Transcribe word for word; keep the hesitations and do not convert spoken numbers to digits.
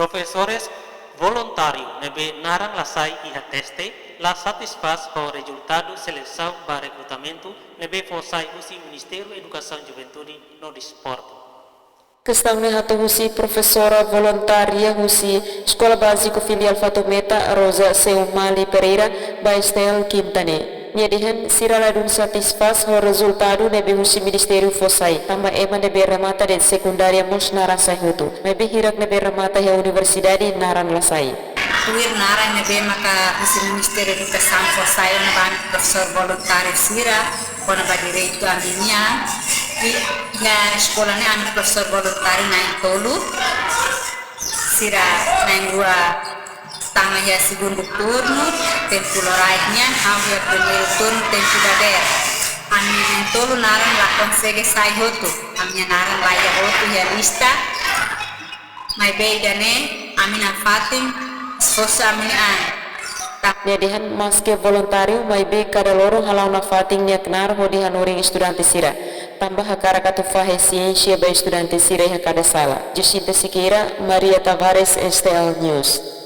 Profesores voluntáriu ne'ebé naran la sai iha teste la satisfás ho rezultadu selesaun ba rekrutamentu ne'ebé fó sai husi Ministériu Edukasaun, Juventude no Desportu. Kestaun ne'e hato'o husi profesora voluntária husi Eskola Báziku Filiál Fatumeta, Rosa Seumali Pereira, ba STL Quinta ne'e. Nia dehan sira ladún satisfás ho rezultadu ne'ebé husi ministériu fó sai, tanba ema ne'ebé remata de'it sekundária mós naran sai hotu. Maibé hirak ne'ebé remata iha universidade naran la sai. Tuir naran ne'ebé maka husi Ministériu Edukasaun fó sai ona ba ami profesór voluntáriu sira, kona-ba direitu ami-nian, i iha eskola ne'e ami profesór voluntáriu na'in tolu, sira na'in rua tama iha segundu turnu, tempu loraik nian, ha'u iha primeiru turnu, tempu dadeer. Ami na'in tolu naran la konsege sai hotu, ami-nia naran la iha hotu iha lista, maibé ida-ne'e ami nafatin esforsu ami-nia an. Nia dehan maske voluntáriu, maibé kada loron hala'o nafatin nia knaar hodi hanorin estudante sira. Tanba hakarak atu fahe siénsia ba estudante sira iha kada sala. Jacinta Sequeira, Maria Tavares, STL News.